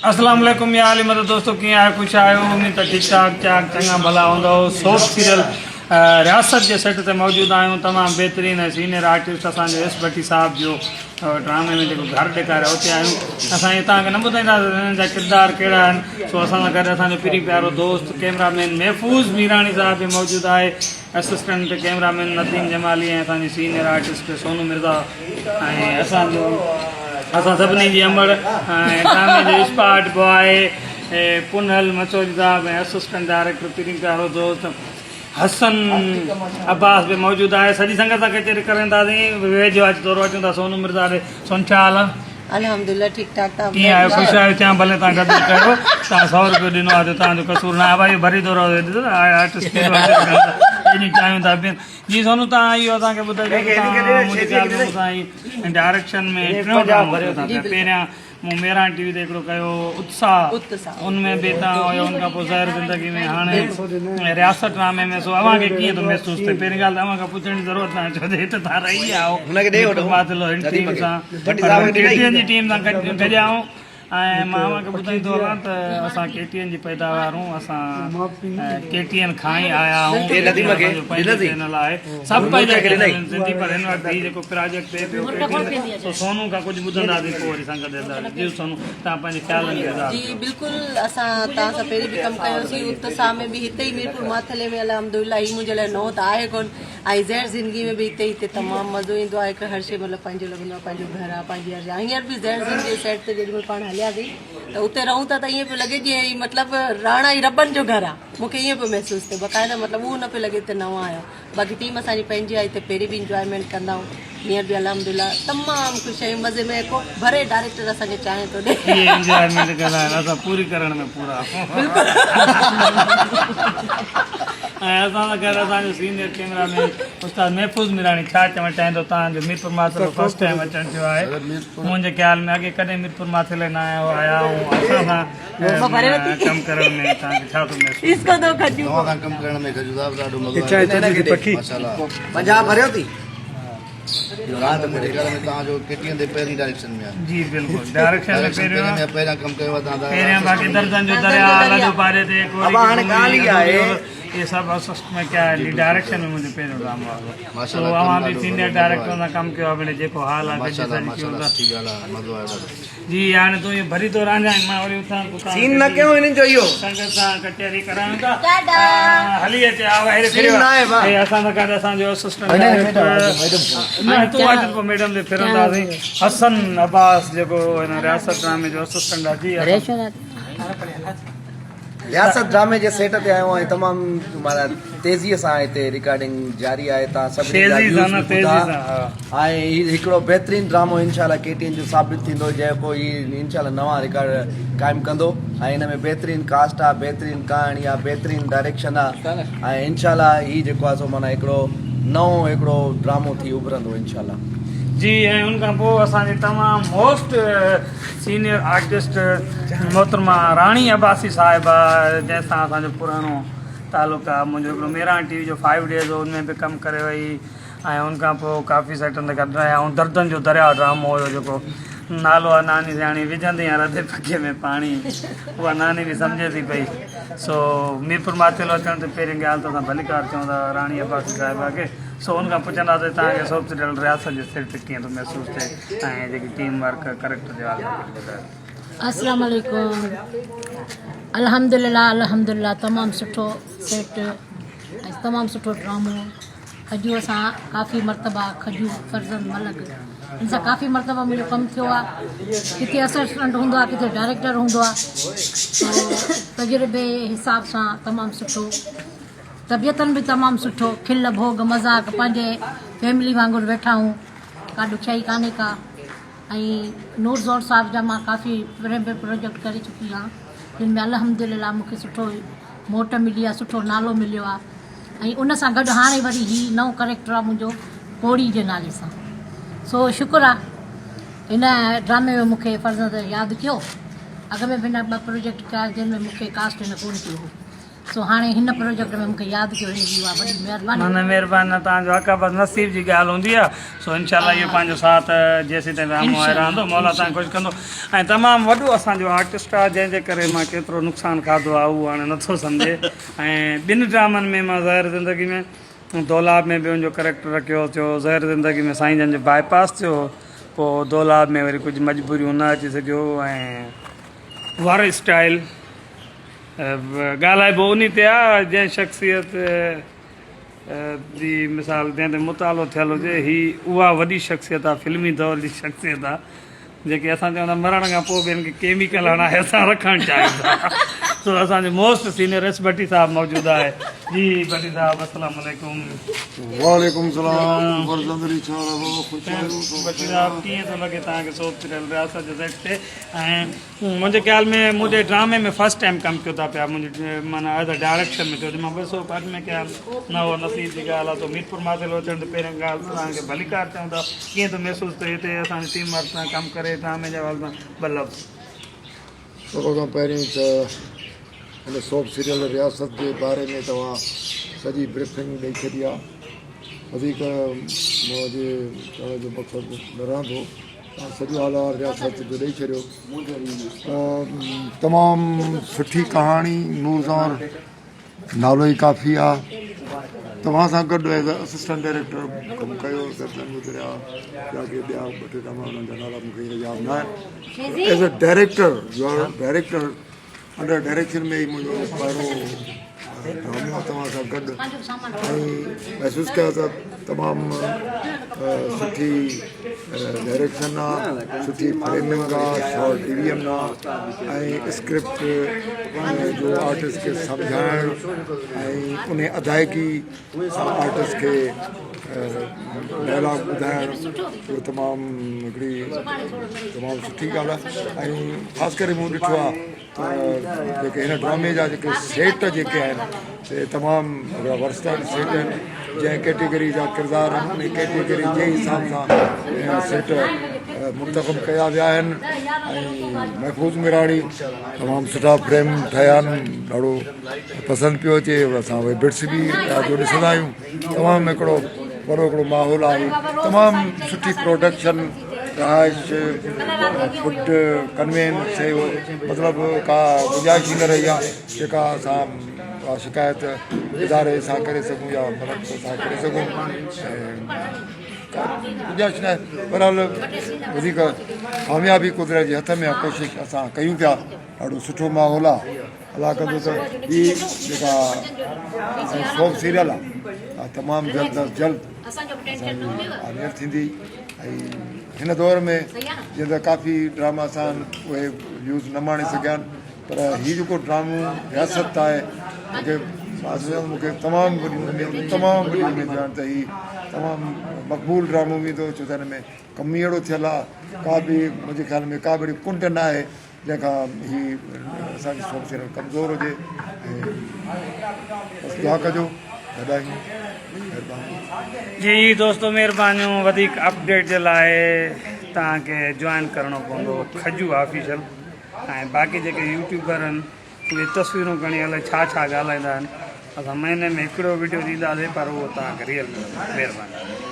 اسلام عليڪم يا علي مدد دوستو ڪيئن آهيو خوش آهيو اميد ته ٺيڪ ٺاڪ چاڪ چڱا ڀلا هوندؤ سوپ سيريل رياست جي سيٽ تي موجود آهيون تمام بهترين ۽ سينيئر آرٽسٽ اسان جو ايس ڀٽي صاحب جو ڊرامي ۾ جيڪو گهر ڏيکاريو اتي آهيون اسان اهو توهان کي نه ٻڌائينداسين هنن جا ڪردار ڪهڙا آهن سو اسان سان گڏ اسان جو پرين پيارو دوست ڪيمرا مين محفوظ ميراڻي صاحب به موجود آهي assistant camera man Nadeem Jamali ۽ اسان جي سينيئر آرٽسٽ سونو مرزا ۽ اسان جو اسان سڀني جي امڙ ۽ ڊرامي جو اسپاٽ بواء پنهل مسعود صاحب ۽ اسسٽنٽ ڊائريڪٽر پرين پيارو دوست حسن عباس به موجود آهي سڄي سنگت سان ڪچهري ڪرينداسين ويجهو اچ ٿورو اچون ٿا سونو مرزا ڏي سون ڇا حال آهي الحمدلله ٺيڪ ٺاڪ تان ڪيئن آهيو خوش آهيو چان ڀلي تان گڏ ڪيو تان 100 روپيو ڏنو آهي تان جو قصور نه آهي ڀائي ڀري ٿو رهو ڏسو نه آرٽسٽ ڪيڏو ايڏيون چاهيون ٿا پين جي سونو تان اهو اسان کي ٻڌايو تان منهنجي خيال ۾ مون سان هي ڊائريڪشن ۾ ٽيون ڊرامو ڪيو ٿا پيا پهريان مون ميران ٽي وي تي هڪڙو ڪيو اتساهه ان ۾ به تان هيو ان کان پوء زهر زندگي ۾ هاڻي رياست ڊرامي ۾ سو اوهان کي ڪيئن ٿو محسوس ٿئي پهرين ڳالهه ته اوهان کان پڇڻ جي ضرورت ناهي ڇو ته هت تان رهي آهيو هن کي ڏي وٺو ماتلو هن ٽيم سان ڀٽي صاحب کي ڪي ڏنائين ٽي اين جي ٽيم سان گڏيا آهيون ۽ مان اوهان کي ٻڌائيندو هلان ته اسان ڪي ٽي اين جي پيداوار آهيون اسان ڪي ٽي اين کان ئي آيا آهيون ڏي نديم کي اسان جو پنهنجو ڏنسي چينل آهي سڀ پنهنجا کي چينل ڏنائين آهن سنڌي پر هن وقت هي جيڪو پراجيڪٽ ٿئي پيو ڪي ٽي اين سو سونو کان ڪجهه ٻڌنداسين پوء وري سنگت ڏينداسين جي سونو توهان پنهنجي خيالن جو اظهار جي ڪيو. بلڪل اسان توهان سان پهرين به ڪم ڪيوسين اتساهه ۾ به هتي ئي ميرپور ماٿيلي ۾ الحمدلله هي منهنجي لاء نئون ته آهي ڪونه ۽ زهر زندگي ۾ به هتي هتي تمام مزو ايندو آهي هڪ هر شي مطلب پنهنجو لڳندو آهي پنهنجو گهر آهي پنهنجي هر شي هينئر به زهر زندگي جي سيٽ تي جيڏي مهل پاڻ هلياسين ته اتي رهون ٿا ته ائين پيو لڳي جيئن هي مطلب راڻا ئي ربن جو گهر آهي مون کي ائين پيو محسوس ٿئي باقاعده مطلب اهو نه پيو لڳي ته نوان آيا باقي ٽيم اسان جي پنهنجي آهي هتي پهرين به انجوائمينٽ ڪندا آهيون هينئر به الحمد لله تمام خوش آهيون مزي ۾ ڪو ڀري ڊائريڪٽر اسان کي چانهه ٿو ڏي. اهي انجوائمينٽ ڪندا آهن اسان پوري ڪرڻ ۾ پورا بلڪل. ۽ اسان سان گڏ اسان جو سينيئر ڪيمرا مين استاد محفوظ ميراڻي ڇا چوڻ چاهيندو تان جو ميرپور ماٿيلو فرسٽ ٽائيم اچڻ ٿيو آهي منهنجي خيال ۾ اڳي ڪڏهن ميرپور ماٿيلي نه آيا آيا آهيون اسان سان ڪم ڪرڻ ۾ تان کي ڇا ٿو محسوس توهان سان ڪم ڪرڻ ۾ کجو صاحب ڏاڍو مزو آيو ماشاءالله پنجاب ڀريو ٿي رات منهنجي خيال ۾ توهان جو ڪي ٽي اين تي پهرين ڊائريڪشن ۾ آهي جي بلڪل ڊائريڪشن ۾ پهريون ۾ پهريان ڪم ڪيو آهي توهان پهريان باقي دردن جو دريا لڏو پاري تي ڪوري ابا هاڻي ڳالهه اها آهي اهي سڀ اسسٽ ۾ ڪيا آهن ڊائريڪشن ۾ منهنجو پهريون ڊرامو آهي سو اوهان به سينيئر ڊائريڪٽر سان ڪم ڪيو آهي ڀلي جيڪو حال آهي گڏجي سڏ ڪيون ٿا سٺي ڳالهه آهي مزو آيو ڏاڍو جي هاڻي تون اهو ڀري ٿو رانجهائين مان وري اٿان ڪتان سين نه ڪيو هنن جو اهو سنگت سان ڪچهري ڪرايون ٿا هلي اچ آ هيري سين نه آهي ڀا هي اسان سان گڏ اسان جو اسسٽنٽ ڊائريڪٽر نه تون اچ پوء ميڊم تي ڦرنداسين حسن عباس جيڪو هن رياست ڊرامي جو اسسٽنٽ آ جي رياست ڊرامي جي سيٽ تي آيو آهيان تمام معنيٰ تيزي سان هتي رڪارڊنگ جاري آهي تان سڀني جا ويوز به ٻڌا ۽ هي هڪڙو بهترين ڊرامو انشاء الله ڪي ٽي اين جو ثابت ٿيندو جيڪو هي انشاء الله نوان رڪارڊ قائم ڪندو ۽ ان ۾ بهترين ڪاسٽ آهي بهترين ڪهاڻي آهي بهترين ڊائريڪشن آهي ۽ انشاء الله هي جيڪو آهي سو معنيٰ هڪڙو نئون هڪڙو ڊرامو ٿي اڀرندو انشاء الله. جي ۽ ان کان پوء اسان جي تمام موسٽ سينيئر آرٽسٽ محترمه راڻي عباسي صاحبه جنهن سان اسان جو پراڻو تعلق آهي منهنجو هڪڙو ميران ٽي وي جو فائيو ڊيز هو ان ۾ به ڪم ڪري وئي ۽ ان کان پوء ڪافي سيٽن تي گڏ رهيا ۽ دردن جو درياء ڊرامو هيو جيڪو نالو آهي ناني سياڻي وجهندي آهيان رڌي پکي ۾ پاڻي اها ناني به سمجهي ٿي پئي سو ميرپور ماٿيلو اچڻ تي پهرين ڳالهه ته اسان ڀليڪار چون ٿا راڻي عباسي صاحبه کي سو ان کان پڇنداسين توهان کي سوپ سيريل رياست جي سيٽ تي ڪيئن ٿو محسوس ٿئي ۽ جيڪي ٽيم ورڪ ڪريڪٽر جي حوالي سان ڪجهه ٻڌايو. السلام عليڪم الحمدلله الحمدلله تمام سٺو سيٽ ۽ تمام سٺو ڊرامو کجو سان ڪافي مرتبا کجو فرزند ملڪ ان سان ڪافي مرتبا منهنجو ڪم ٿيو آ ڪٿي اسسٽنٽ هوندو آ ڪٿي ڊائريڪٽر هوندو آ تجربي حساب سان تمام سٺو طبيعتن به تمام سٺو کل ڀوڳ مذاق پنهنجي فيملي وانگر ويٺا آهيون ڪا ڏکيائي ڪانهي ڪا ۽ نور زور صاحب جا مان ڪافي پريم به پروجيڪٽ ڪري چڪي آهيان جن ۾ الحمد لله مون کي سٺو موٽ ملي آهي سٺو نالو مليو آهي ۽ ان سان گڏ هاڻي وري هي نئون ڪريڪٽر آهي منهنجو پوڙهي جي نالي سان سو شڪر آهي هن ڊرامي ۾ مون کي فرزند ياد ڪيو اڳ ۾ به هن ٻه پروجيڪٽ ڪيا جن ۾ مون کي ڪاسٽ هن ڪونه ڪيو هو. سو هاڻي هن پروجيڪٽ ۾ مونکي ياد ڪيو هن جي اها وڏي مهرباني. نه نه مهرباني نه توهان جو حق آ بس نصيب جي ڳالهه هوندي آ سو انشاء الله اهو پنهنجو ساٿ جيسين تائين ڊرامو آهي رهندو مولا توهان کي خوش ڪندو ۽ تمام وڏو اسان جو آرٽسٽ آ جنهن جي ڪري مان ڪيترو نقصان کاڌو آ اهو هاڻي نٿو سمجهي ۽ ٻن ڊرامن ۾ مان زهر زندگي ۾ دولاب ۾ به ان جو ڪريڪٽر رکيو ٿيو زهر زندگي ۾ سائين جن جو باء پاس ٿيو هو پوء دولاب ۾ وري ڪجهه مجبوريون نه اچي سگهيو ۽ وارو اسٽائل ڳالهائبو انهي تي آ جنهن شخصيت جي مثال جنهن تي مطالعو ٿيل هجي هي اها وڏي شخصيت آ فلمي دور جي شخصيت آ جيڪي اسان چون ٿا مرڻ کان پوء به هن کي ڪيميڪل هڻائي اسان رکڻ چاهيون ٿا سو اسان جو موسٽ سينيئر ايس ڀٽي صاحب موجود آهي جي ڀٽي صاحب السلام عليڪم. وعليڪم السلام فرزند علي ڇا حال آ بابا خوش آهيو سو ڀٽي صاحب ڪيئن ٿو لڳي توهان کي سوپ سيريل رياست جي سيٽ تي ۽ منهنجي خيال ۾ منهنجي ڊرامي ۾ فرسٽ ٽائيم ڪم ڪيو ٿا پيا منهنجي معنيٰ ايز اي ڊائريڪشن ۾ ڇو جو مان ٻه سو اٺ ۾ ڪيا نه هو نصيب جي ڳالهه آهي تو ميرپور ماٿيلو اچڻ تي پهرين ڳالهه توهان کي ڀليڪار چئون ٿا ڪيئن ٿو محسوس ٿئي هتي اسان جي ٽيم وارن سان ڪم ڪري ڊرامي جي حوالي سان ٻه لفظ. سڀ کان پهرين ته هن سوپ سيريل رياست جي باري ۾ توهان سڄي بريفنگ ڏئي ڇڏي آهي وڌيڪ منهنجي چوڻ جو مقصد نه رهندو. سڄو حال احوال رياست جو ڏئي ڇڏيو. تمام سٺي ڪهاڻي نور زنور نالو ئي ڪافي آ توهان سان گڏ ايز اي اسسٽنٽ ڊائريڪٽر ڪم ڪيو سرجن گذريا ٻيا ڪي ٻيا ٻه ٽي ڊراما انهن جا نالا مونکي هينئر ياد نه آهن as a director you are director under direction ۾ ئي منهنجو پهريون ڊرامو آهي توهان سان گڏ ۽ محسوس ڪيو ته تمام سٺي ڊائريڪشن آهي سٺي فريمنگ آهي شارٽ ٽي وي ايم آهي ۽ اسڪرپٽ جو آرٽسٽ کي سمجهائڻ ۽ ان ادائگي سان آرٽسٽ کي ڊائلاگ ٻڌائڻ اهو تمام هڪڙي تمام سٺي ڳالهه آهي ۽ خاص ڪري مون ڏٺو آهي ته جيڪي هن ڊرامي جا جيڪي سيٽ جيڪي آهن سي تمام هڪڙا ورسٽائل سيٽ آهن جنهن ڪيٽيگري جا ڪردار آهن ان ڪيٽيگري جي حساب سان سيٽ منتخب ڪيا ويا آهن ۽ محفوظ ميراڻي تمام سٺا فريم ٺاهيا آهن ڏاڍو پسند پيو اچي اسان اهي بٽس به رات جو ڏسندا آهيون تمام هڪڙو وڏو هڪڙو ماحول آهي تمام سٺي پروڊڪشن رهائش فوڊ ڪنوينس مطلب ڪا گنجائش ئي نه رهي آهي جيڪا اسان ڪا شڪايت اداري سان ڪري سگهون يا ملڪ سان ڪري سگهون ڪا گنجائش نه آهي بهرحال وڌيڪ ڪاميابي قدرت جي هٿ ۾ آهي ڪوشش اسان ڪيون پيا ڏاڍو سٺو ماحول آهي الله ڪندو ته هي جيڪا سوپ سيريل آهي تمام جلد از جلد آنيئر ٿيندي ۽ هن دور ۾ جيئن ته ڪافي ڊراما اسان اهي ويوز نه ماڻي سگهيا آهن پر هي جيڪو ڊرامو رياست آهي مونکي مونکي تمام وڏيون اميدون تمام وڏيون اميدون آهن ته هي تمام مقبول ڊرامو ويندو ڇو ته هن ۾ ڪم ئي اهڙو ٿيل آهي ڪا به منهنجي خيال ۾ ڪا به اهڙي ڪنڊ نه آهي جنهن کان هي اسان جي سوچ سيرت ڪمزور هجي ۽ بس دعا ڪجو گڏ آهيون مهرباني. جي دوستو مهربانيون وڌيڪ اپڊيٽ جي لاء توهان کي جوائن ڪرڻو پوندو کجو آفيشل ۽ باقي جيڪي يوٽيوبر آهن اهي تصويرون کڻي الائي ڇا ڇا ڳالهائيندا آهن اسان مهيني ۾ هڪڙو وڊيو ڏينداسين پر اهو توهان کي ريئل ملندو مهرباني.